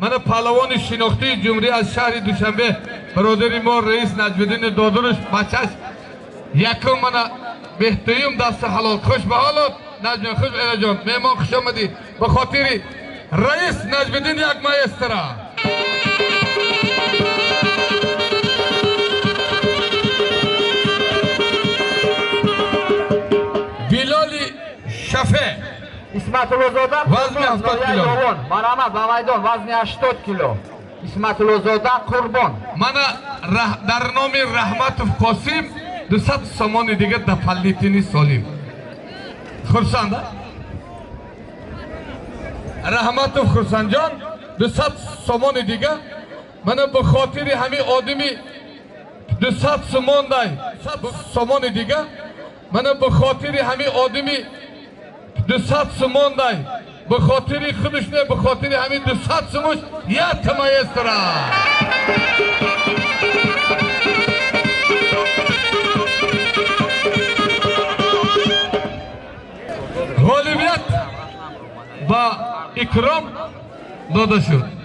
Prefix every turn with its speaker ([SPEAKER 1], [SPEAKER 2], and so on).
[SPEAKER 1] Мана паҳлавони шинохтии ҷумҳурӣ аз шаҳри Душанбе, бародари мо раис Наҷмиддини додаруш бачаш якум, мана беҳтуюм дасти ҳалол. Хуш ба ҳолот, Наҷмин, хуш эраҷон, меҳмон, хуш омадӣ. Ба хотири раис Наҷмиддин як маэстро. Билоли Шафе.
[SPEAKER 2] Исматуллозода.
[SPEAKER 1] Вазни 70 кило.
[SPEAKER 2] Марҳамат ба майдон, вазни 80 кило. Исматуллозода Қурбон.
[SPEAKER 1] Мана дар номи Раҳматов Қосим 200 сомони дига дополнительный солим. Хурсанд? Раҳматов Хурсандҷон 200 сомони дига. Мана ба хотири ҳамин одами 200 сомон дай сомони дига. Мана ба хотири ҳамин одами 200 сомон дай, ба хотири худаш не, ба хотири ҳамин 200 сомуш як маэстро. Ғолибият ба Икром дода шуд.